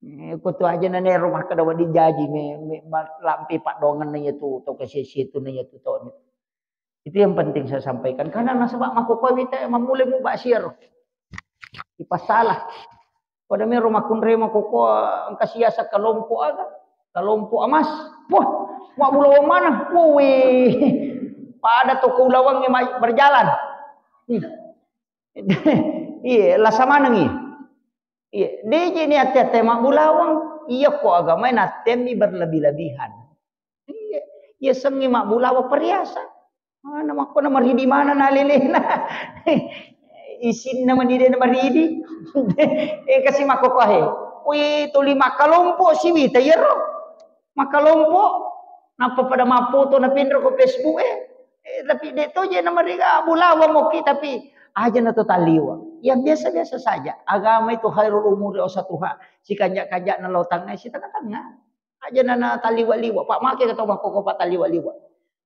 Eh, ko tu aja na nero makkeda wedding jaji me, me, ma-, lampe paddoangenna iya tu, to kasisi tu na iya tu to. Itu yang penting saya sampaikan. Karena nasaba makkokkoe wita mammulai muba siaro. Ipassalah. Pada mero makkunrai makkokkoe engka siasa kelompok aga. Kelompok emas. Wah, mabbulawang mana? Woi. Pada toko ulawang ma-, berjalan. Hmm. Iya, lasa manengi. Iya, deje ni ate-ate mabbulawang. Iya ko agamae nattemmi berlebih-lebihan. Iya, iya sengi mabbulawang perhiasan. Mana makkona maridi mana na lelena. Isinna mani de na maridi. Eh, kasi makkokkoe. Wih, tuli makkalompo siwita iyaro. Makkalompo. Nappa pada mappoto na pinro ko Facebook eh. Eh, tapi de to je na mariga abbulawang mokki tapi aja na to taliwa. Yang biasa-biasa saja. Agama itu khairul umuri ausatuha. Sikanja-kanja na lao tangnga, si tengah-tengah. Aja na, na taliwa-liwa. Pak make kata makkokkoe Pak taliwa-liwa.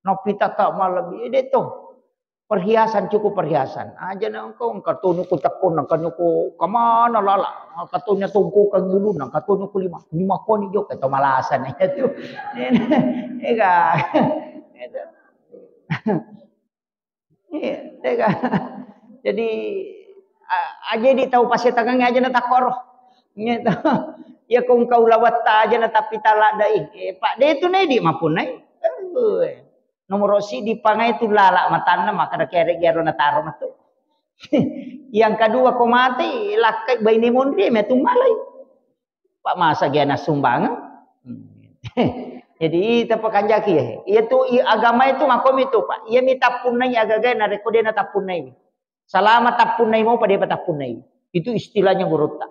Napita ka malebbi, eh, de to. Perhiasan, cukup perhiasan. Aja na engkau, engkau tunu ku tekun, engkau nyuku kemana lala. Engkau tunya tungku ke ngulu, engkau tunu ku lima. Lima koni jo, kata malasan itu. Ega. Iya, tega. Jadi, a-, aja di tau pasetangang aja na takoro. Gitu. Ya kong kau lawatta aja na tapi taladai. Eh, Pak, de tu nedi mapunai. Eh, nomor sidi pangai tu lala matanna maka da kere gero na taro matu. Yang kedua ko mati lakkai baine monri metu malai. Pak masa gena sumbangan. Jadi ita pakanjaki ya. Iya tu i-, agama itu makomi tu Pak. Iya mi tappunnai agaga na rekko de na tappunnai. Salama tappunnai mo pada pa tappunnai. Itu istilahnya gurutta.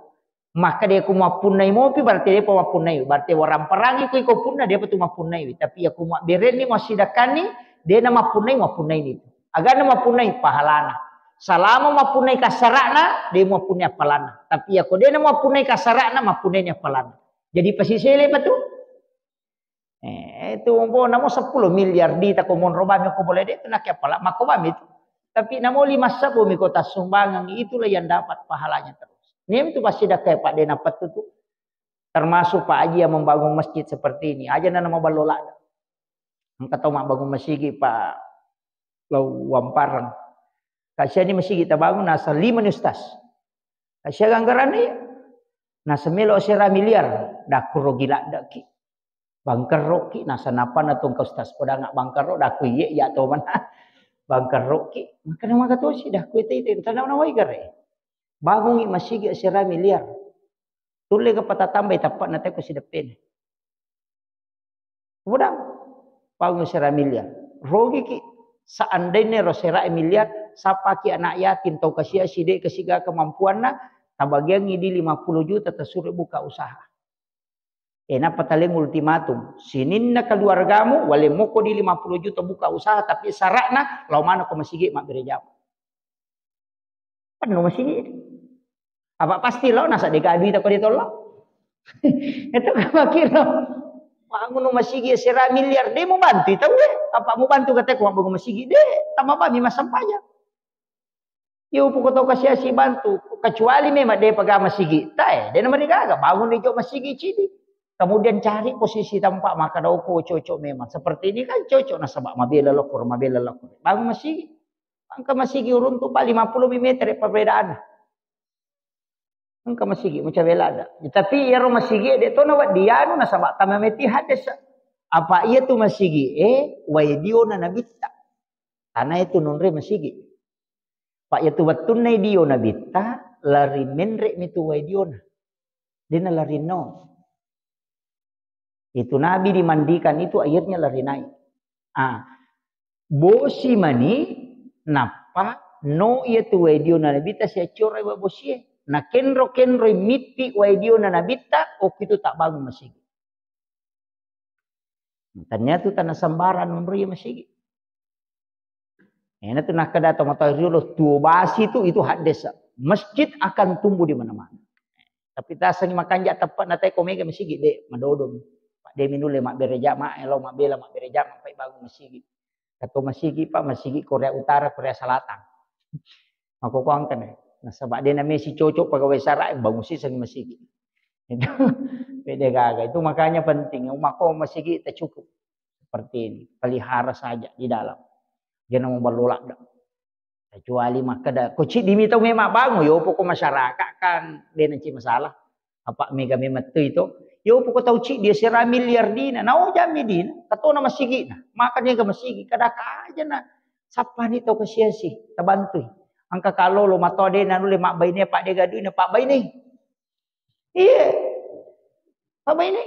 Maka dia ku mappunnai mopi berarti dia pa mappunnai. Berarti orang perangi ku iko punna dia pa tu mappunnai. Tapi ya ku mabberenni masidakkanni De' na mappunnai, mappunnai ni itu. Agana mappunnai pahalana. Salama mappunnai kasara'na, de' mappunnai appalanna. Tapi yako de' na mappunnai kasara'na, mappunnai ni appalanna. Jadi pasisele pa tu. Eh, itu mo namo sepuluh miliar di tako monro bami ko boleh de' tu nakke appala mako bami tu. Tapi namo lima sebbu mi ko tassumbangan, itulah yang dapat pahalanya terus. Ni tu pasti dakkai Pak de' na pettu tu. Termasuk Pak Haji yang membangun masjid seperti ini. Aja na nama ballo lada. Engka tau mabbangun masigi Pak Lawamparang. Kasiani masigi tabangun nasa lima ni ustaz. Kasiaga anggaranna iya. Nasa melo sera miliar. Dakku rogi ladda ki. Bangkerro ki. Nasa napa na tongka ustaz podanga bangkerro. Dakku iye iya to mana. Bangkerro ki. Makana maka tosi dakku ite ite. Tanda nawai gare. Bangungi masigi sera miliar. Tulle ga patatambai tappa'na teko sideppena. Kemudian, bangun sera miliar. Rogi ki, seandainya ro sera miliar, sapaki anak yatim tau kasia side kesiga kemampuanna, tabagiangi di lima puluh juta tasuro buka usaha. Eh, nappa taleng ultimatum. Sininna keluargamu, wale moko di lima puluh juta buka usaha, tapi syaratna, lao mana ko masigi mabbere jama. Penuh masigi. Apa pasti lo nasa dega duit apa ditolong? Itu kira bangun masigi sera miliar, de' mau bantu tau deh. Apa mau bantu kata ko bangun masigi de', tambah bami masampajang. Yo poko tau kasiasi bantu, kecuali memang de' paga masigi. Tae, de' nama digaga, bangun di jo masigi cidi. Kemudian cari posisi tempat maka dauko cocok memang. Seperti ini kan cocok nasaba mabela lokor, mabela lokor. Bangun masigi. Engka masigi uruntu pa lima puluh meter perbedaanna. Engka masigi mucabe lada. Tapi iyaro masigi de' to nawedding anu nasaba tama meti hadis. Apa iya tu masigi e waidiona nabitta. Tanah itu nunre masigi. Pak iya tu wettunna idio nabitta lari menre mi tu waidiona. Dena lari no. Itu Nabi dimandikan itu airnya lari naik. Ah, bosi mani nappa no iya tu waidio na Nabitta siaccora wa bosie. Na kenro-kenroi mitti waidio na Nabitta, okko itu tak bangun masigi. Tania tu tanah sembarang nunrui masigi. Ena tu nakkeda to mata riolo tuo basi tu itu haddesa. Masjid akan tumbuh di mana-mana. Tapi tasangi makanja tepat na teko mega masigi de' madodong. Pak de' minulle mabbere jama, elo mabbela mabbere jama, pai bangun masigi. Kato masigi Pak, masigi Korea Utara, Korea Selatan. Mako ko angka ne. Nasaba de' na mesi cocok pegawai sara, bangun siseng masigi. Itu beda gaga. Itu makanya penting. Mako masigi tak cukup. Seperti ini, pelihara saja di dalam. Jangan mau ballo ladda. Kecuali makkeda, ko ciddi mi tau memang bangun, yo poko masyarakat kan de' na ci masalah. Apa mega memang tu itu. Yo poko tau ciddi sera miliar dina, nau jammi dina, katona masigina, maka niga masigi, kada kaja na sapani tau kasiasi, tabantui. Engka kalo lo mato de' na nulle mabbaine, pak de' gaduina, pak baine. Iya. Apa ini?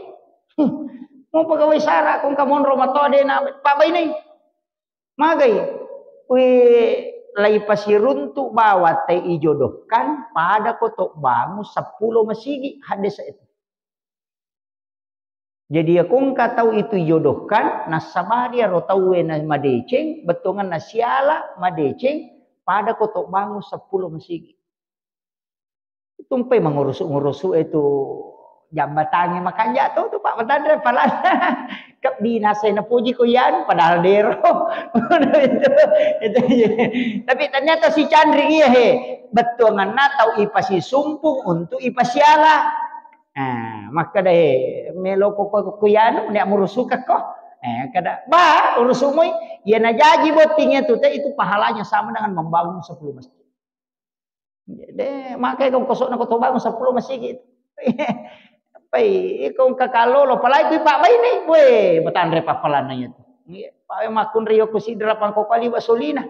Mau pegawai sara, kong kamonro mato de' na, pak baine. Magai, we lai pasiruntu bawa te ijodohkan, pada ko to bangun sepuluh masigi, hadis itu. Jadi ya kongka tau itu ijodohkan, nasabari aro tau na madeceng, bettuangan nasiala madeceng, pada ko to bangun sepuluh masigi. Tumpai mengurusu-ngurusu itu jambatannya makanja tu, tu Pak Matanre, padahal kebbi nasai napuji ko iyan, padahal dero. Itu, itu, iya. Tapi ternyata si Candring iya he, bettuanganna tau ipasisumpung untuk ipasiala. Nah, maka deh melo ko, ko, ko ianu, nek murusuka ko. Eh, kada, ba, urusumoi, ya najaji bottingnya tu, teh, itu pahalanya sama dengan membangun sepuluh masjid. De, makai kong kosokna ko to bangun sepuluh masigi. Pai, iko engka kalolo, apalagi kui pak baine, we, matanre pappalanna iya tu. Iya, pak we makkunrai yoku sidra pangko kali wa solina.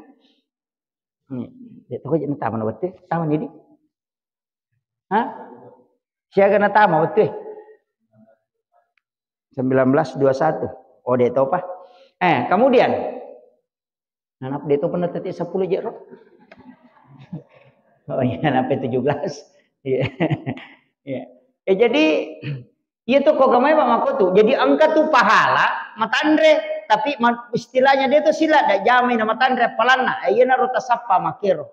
Hmm, de to ko je natama na wettu, tama ni di. Hah? Siaga natama wettu. Sembilan belas dua satu. Oh, de topa. Eh, kemudian Nanap de to pernah tete sepuluh jero. Oh iya, nanap tujuh belas. Iya. Iya. Eh, jadi, iya tu ko gamai Pak Makotu. Jadi engka tu pahala matanre. Tapi ma-, istilahnya de' to sila, da jamai na matanre appalanna. Eh, iyanaro tasappa makkero.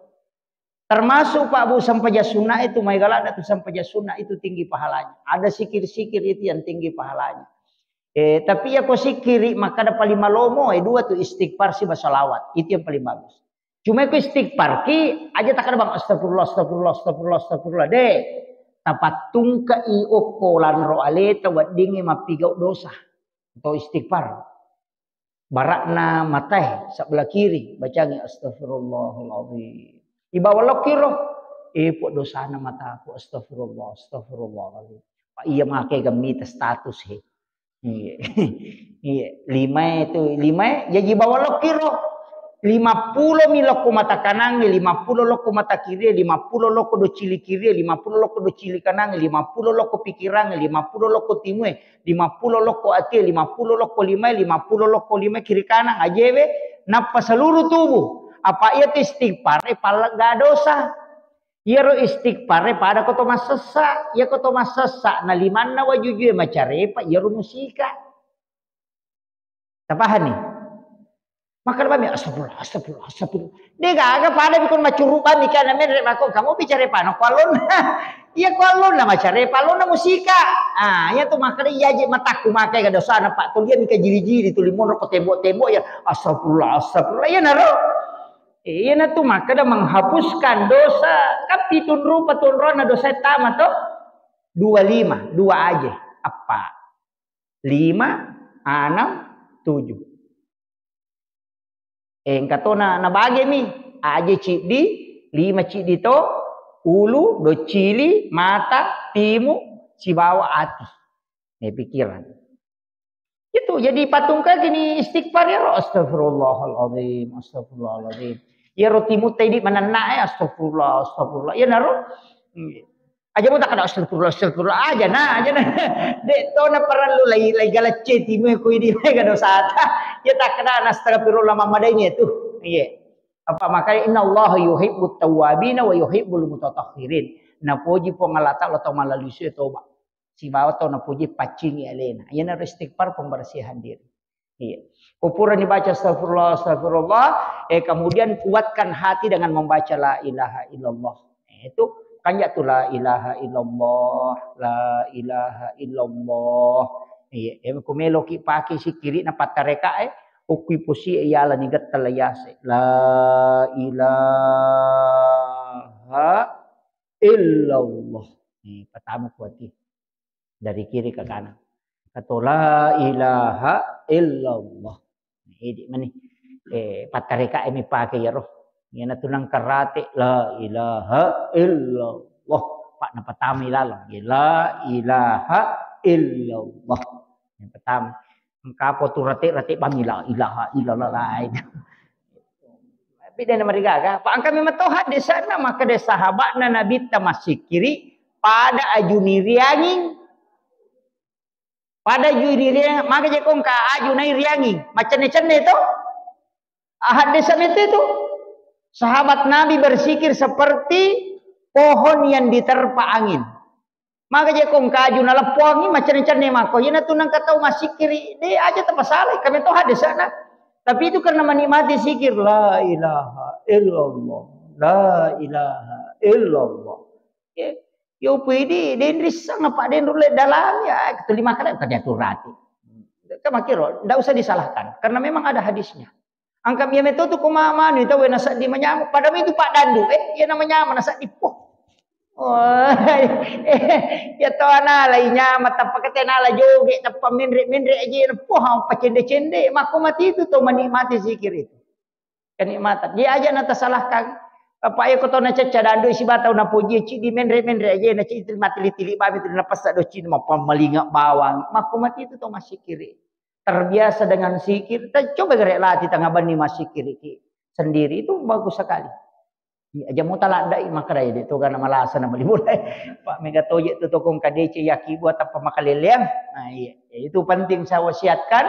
Termasuk, Pak Bu, sempajang sunnah itu, maega ladda tu sempajang sunnah itu tinggi pahalanya. Ada sikir-sikir itu yang tinggi pahalanya. Eh, tapi ya ko sikiri makkada paling malomo, eh, dua tu, istighfar siba salawat. Itu yang paling bagus. Cuma ko istighfar ki, aja takkada bang, "Astagfirullah, astagfirullah, astagfirullah, astagfirullah." De'. Tapattungkai okko lanro aleta weddingngi mappigau dosa. Atau istighfar. Barakna matae sebelah kiri, bacangi, "Astagfirullahaladzim." Ibawa lokiro, "Eh, po dosana mataku, astagfirullah, astagfirullahaladzim." Pak, iya make gemmita status he. Iya. Iya, lima itu, lima, jaji bawa lokiro. Lima pulo mi lokko mata kanang, lima pulo lokko mata kiri, lima pulo lokko docili kiri, lima pulo lokko docili kanang, lima pulo lokko pikirang, lima pulo lokko timue, lima pulo lokko atie, lima pulo lokko limae, lima pulo lokko limae kiri kanang, ajewe, nappa seluruh tubuh. Apa iya tu istighfar, eh, pallegga dosa. Iyaro istighfar, eh, pada ko to massessa. Iya ko to massessa, na limanna wajujue macarepa, iyaro musika. Tapahani? Makkada bami, "Astagfirullah, astagfirullah, astagfirullah." De' gaga pada bikon macuru bami kana menre mako kamu bicara pano kualon. Iya kualon na macare palon na musika. Ah, iya tu makkada iya je matakku makai ga dosana Pak tu, dia mika jili-jili tu limonro ko tembok-tembok ya. "Astagfirullah, astagfirullah." Iya naro. Iya na tu makkada menghapuskan dosa. Kan pitun rupa tunrona dosa tama to. Dua lima, dua aje. Apa? Lima, anam, tujuh. Eh, engka to na, nabagemi, aje ciddi, lima ciddi to, ulu, docili, mata, timu, sibawa ati. Eh, pikiran. Itu, jadi patungka gini istighfar ya, astagfirullahaladzim, astagfirullahaladzim. Ya, roti mutai di menenna, eh, astagfirullah, astagfirullah. Ya, naro. Aja mu takkada astagfirullah, astagfirullah. Aja na, aja na. De' to na parellu lai, lai galacce timu ko idi mai ga dosata. Ya takkada astagfirullah mammadai ni tu. Iya. Apa makanya innallaha yuhibbut tawwabina wa yuhibbul mutatahhirin. Napoji Puang Allah Ta'ala to malalisu toba. Sibawa to napoji paccingi alena. Iyana istighfar pembersihan diri. Iya. Ko purani baca astagfirullah, astagfirullah, eh, kemudian kuatkan hati dengan membaca la ilaha illallah. Eh, itu kanja tu la ilaha illallah, la ilaha illallah. Iya, eh, ko meloki pake sikiri na pattareka, eh, ukui posi, eh, yala ni getta la yase. La ilaha illallah. Eh, pertama kuati. Dari kiri ke kanan. Atau la ilaha illallah. Idi mani. Eh, pattareka mi pake yaro. Iyana tu nangkarate la ilaha illallah. Pak napatama ilalang. La ilaha illallah. Yang pertama. Engka po tu rate-rate bami la ilaha illallah lain. Tapi dia nama digaga. Pak angka memang tohat di sana maka dia sahabatna Nabi ta masikiri pada ajuni rianging. Pada aju ri riang, maka je kong ka aju nai riangi. Macenne-cenne to. Ahaddesan itu, itu. Sahabat Nabi bersikir seperti pohon yang diterpa angin. Maka je kong ka aju naleppo angin, macenne-cenne mako. Ina tu nang katau masikiri, de aja tapasala, kami to haddesana. Tapi itu karena menikmati sikir, la ilaha illallah, la ilaha illallah. Ya, yo pidi, denrissang apa denrulle dalam, ya, ketulima kali, kan diatur hati. Kan makiro, ndak usah disalahkan, karena memang ada hadisnya. Angka mia meto tu kuma manu, itu wena seddi manyamu, padahal itu Pak Dandu, eh, iya nama nyamu, na seddi, poh. Oh, ya to ana lai nyama, tappa kete nala joge, tappa menre-menre aja, poh, apa cende-cende, mako mati itu to menikmati zikir itu. Kenikmatan. Dia aja na tasalahkan. Apa ayo ko tau na cecca dandu isi batau na poji cidi menre-menre aja na cidi mati tili-tili bami tu na pasa do cidi mapamalinga bawang. Mako mati itu to masikiri. Terbiasa dengan sikir. Ta-, coba gere lati tengah bani masikiri ki sendiri itu bagus sekali. Iya, aja mau taladdai makara ya, de to gana malasa na mali mulai. Pak mega toje tu tokong kadece yaki buat apa makaleleang. Nah, iya. Itu penting saya wasiatkan.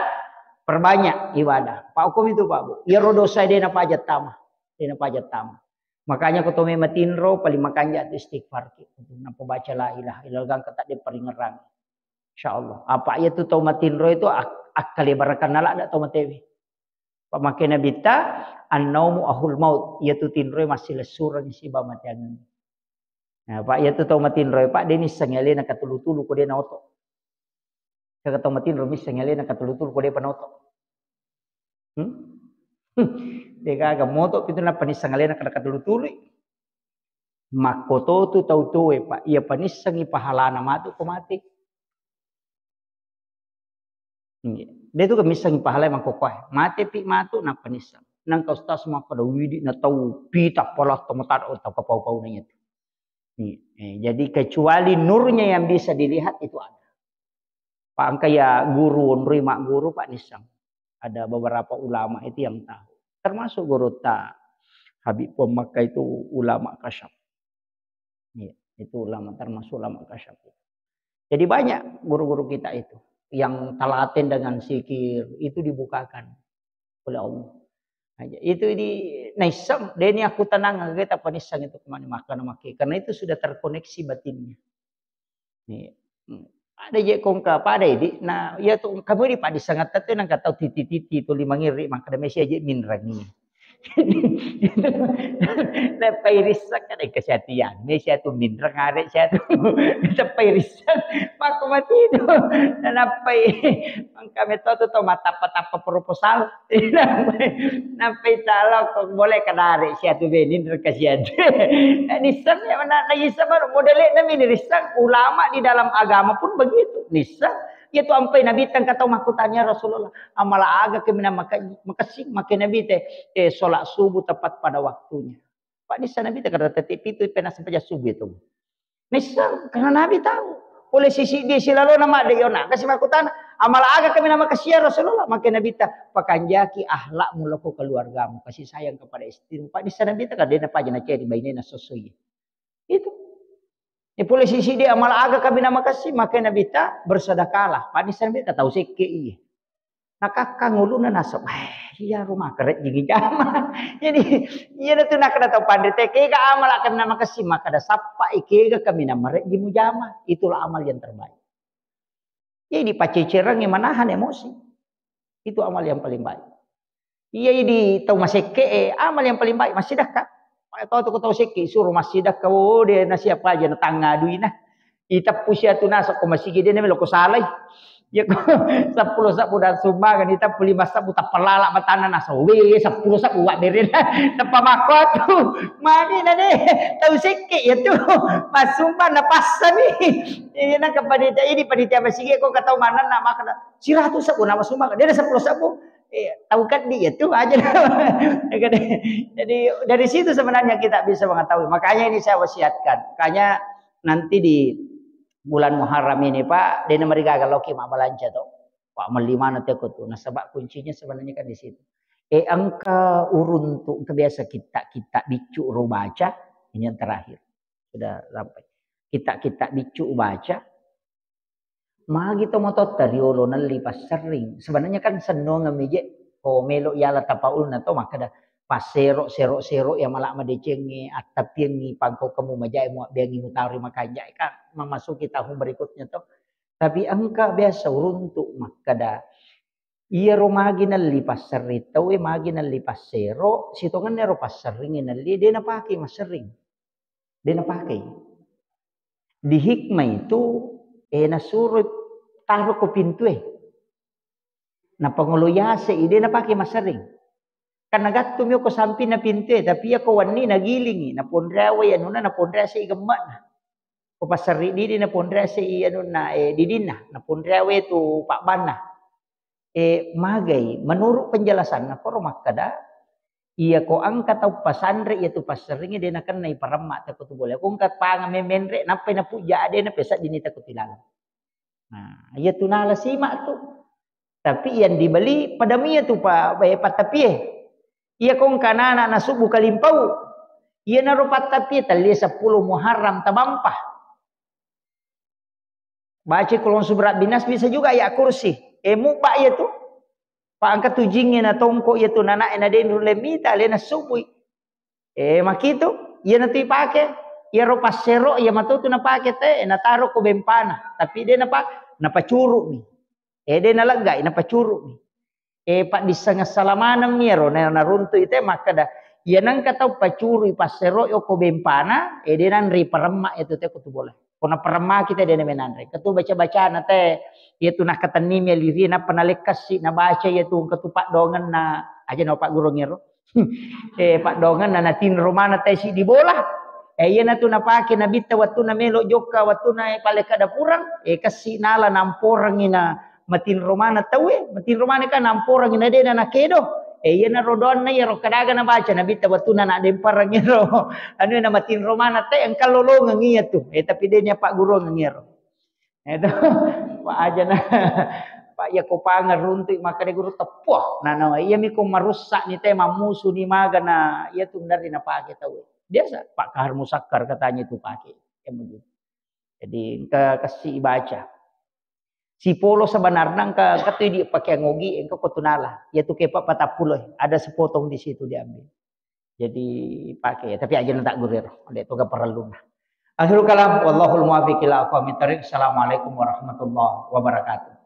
Perbanyak ibadah. Pak hukum itu, Pak Bu. Iya rodo saya dena pajat tama. Dena pajat tama. Makanya ko tome matinro paling makanja tu istighfar ki. Napa baca la ilaha illallah gangka tak diparingerang. Insyaallah. Apa iyatu tau matinro itu ak-, akkalebarakang nala ada tau matewe. Pamake Nabitta, "Annaumu ahul maut," iyatu tinroe massilessureng siba mateangeng. Nah, Pak, iyatu tau matinroe, Pak, de nisseng alena katulu-tulu ko de naoto. Kaka tau matinro misseng alena katulu-tulu ko de panoto. Hmm? De gaga moto pitu nappa nisseng alena kada katulu-tulu. Makkototu tau toe, Pak, iya panissengi pahalana matu ko mate. Iya. De tu missengi pahalai mangkokkoe. Mate pi matu nappa nisseng. Nangka ustaz makkeda, "Widi na tau pita pala tau matada tau kapau-pauna itu." Iya. Eh, jadi kecuali nurnya yang bisa dilihat itu ada. Pak, engka ya guru onroi magguru, Pak, nisseng. Ada beberapa ulama itu yang tahu. Termasuk guru ta Habib Puang Makkah itu ulama kasyaf. Iya, itu ulama, termasuk ulama kasyaf. Jadi banyak guru-guru kita itu yang telaten dengan zikir itu dibukakan oleh Allah. Nah, itu di naisseng, deni aku tenang, kita penisseng itu kemana makan makai. Karena itu sudah terkoneksi batinnya. Iya. Hmm. Ada je kongka pada idi. Nah, iya tu kamu di padi sangat tetu nang kata titi-titi tu lima ngiri maka ada mesi aja minrangi. Nappai risseng kan kesatian. Mesi atu minrang are siatu. Nappai risseng. Maka mati itu. Nappai mangka metode tu matappa-tappa proposal. Nampai talo kok boleh kadare siatu benin reka siatu. Nisseng ya mana lagi sabar modele nami nisseng ulama di dalam agama pun begitu. Nisseng ya tu ampai Nabi tang kata makkutanya Rasulullah. Amala aga kemina maka makasih makai Nabi te eh, sholat subuh tepat pada waktunya. Pak nisseng Nabi te kada tetik pitu pena sampai subuh itu. Nisseng, karena Nabi tahu. Pole sisi dia silalona madde yona. Kasi makkutana, amala aga kami nama kasihan Rasulullah. Maka Nabi ta, pakanjaki ahlakmu loko keluargamu. Kasih sayang kepada istrimu. Pak nisseng Nabi ta kadena paja na ceri bainena sosoi. Itu. Ini pole sisi dia amala aga kami nama kasih. Maka Nabi ta bersedekahlah. Pak nisseng Nabi ta tahu sekke iya. Nakakkang ulunna naseng, "Eh, iya rumah kerejjingi jama." Jadi, iya tu nakada tau panrita, kega amala kami nama kasih, makada sappa ikega kami nama rejji mujama. Itulah amal yang terbaik. Jadi pacecerangi manahan emosi. Itu amal yang paling baik. Iya di tau masekke, eh, amal yang paling baik masih dekat. Tau tu tau sekke suruh masih dekat, oh dia nasiap aja na tangga duina. Iteppu siatu naseng ko masigi de na melo ko salai. Ya ko seppulo sebbu dan sumbangan iteppu lima sebbu tappalala matana naseng we seppulo sebbu wa beren. Teppa makko tu. Mani na de tau sekke ya tu. Masumbang na passani. Iya na ke panitia ini panitia masigi ko katau mana na makna siratu sebbu nama sumbang de na seppulo sebbu. Eh, tau keddi ya tu aja. Jadi dari situ sebenarnya kita bisa mengetahui. Makanya ini saya wasiatkan. Makanya nanti di bulan Muharram ini, Pak, dena marigaga loki mabbalanca to. Pak, melli mana teko tu. Nasaba kuncinya sebenarnya kan di situ. Eh, engka uruntu, engka biasa kitta-kitta biccu ro baca, ini yang terakhir. Sudah sampai. Kitta-kitta biccu baca, magi to matotta riolo nelli passerring. Sebenarnya kan sennongeng mije, ko melo yala tapaulna to makkeda passero, sero, sero ya mala madecengi, attapiengi pangko kamu majae muabbeangi mutaro makanjai kan memasuki tahun berikutnya to. Tapi engka biasa uruntu makkeda, iyaro magi nelli passerring tauwe magi nelli passero, sitongenna ero passerring nelli, de napake masserring. De napake. Di hikmah itu, eh, nasuro taro ko pintue. Napangolo yase, de napake masserring. Kan nagattu mi ko sampinna pintue, tapi iya ko wenni nagilingi, naponreawai anunna, naponreasei gemmana. Ko passerri didi naponreasei anunna, eh, didinna, naponreawai tu pabbanna. Eh, magai, menurut penjelasanna, koro makkeda, iya ko engka tau pasanre, iya tu passerringi, de nakennai paremma teko tu bola. Ko engka panga memenre, nappai napujja, de napesaddini teko tilalang. Nah, iya tu nala simak tu. Tapi yang dibeli pada mia tu pa, eh, pattapie. Iya ko engka anak-anak nasubu kalimpau. Iya naro pattapie talie seppulo Muharram tabampa. Baca Qul a'udzu birabbinas, bisa juga ayat kursi. Eh, mubba iya tu. Pa engka tu jingnge na tongko iya tu nanae na de nulle mita, le nasubui. Eh, makitu, iya natu ipake. Iya ro passero, iya matu tu napake te, nataro ko bempana. Tapi de napa, Napacuru'mi. Eh, de' naleggai, napacuru'mi. Eh, paddisseng assalamaneng mi ero, na-, naruntu'i te makkeda, iya nengka tau pacurui passeroi okko bempana, eh, de' nanrei paremma' iya tu te ko tu bola. Ko naparemmaki te de' namenanre. Ketu baca-bacana te, iya tu nakatennimi alirie, nappa nalekkassi, nabaca iya tu engka tu paddoangenna, aja na paggurung ero. Eh, paddoangenna natinro maneng te siddi bola. Eh, iyana tu napake nabitta wettunna melo jokka, wettunna, eh, palekka dapurang, eh, kessi nala namporengi na matinro maneng tauwe, matinro maneng kan namporengi na de' na nakedo. Eh, iyana rodoanna iyaro kadaga nabaca nabitta wettunna nadempareng iyaro. Anu na matinro maneng te engka lolongeng iya tu. Eh, tapi de' na paggurung iyaro. Itu, Pak aja na, Pak, iya ko pangeng runtu'i makkeda guru teppuh. Nah, nah, iya mi ko marussa ni te, mammusu ni maga na, iya tu dari napake tau. Biasa, Pak Kahar Musakkar katanya itu pake. Ya begitu. Jadi, engka kessi baca. Sipolo sebenarnya engka, engka tu di pakai ngogi, engka ko tunala. Iya tu kepa patappulo, ada sepotong di situ diambil. Jadi pakai, tapi aja na tak gurir, de' tu ga perlu nah. Akhirul kalam, wallahul muwaffiq ila aqwamit thariq. Assalamualaikum warahmatullahi wabarakatuh.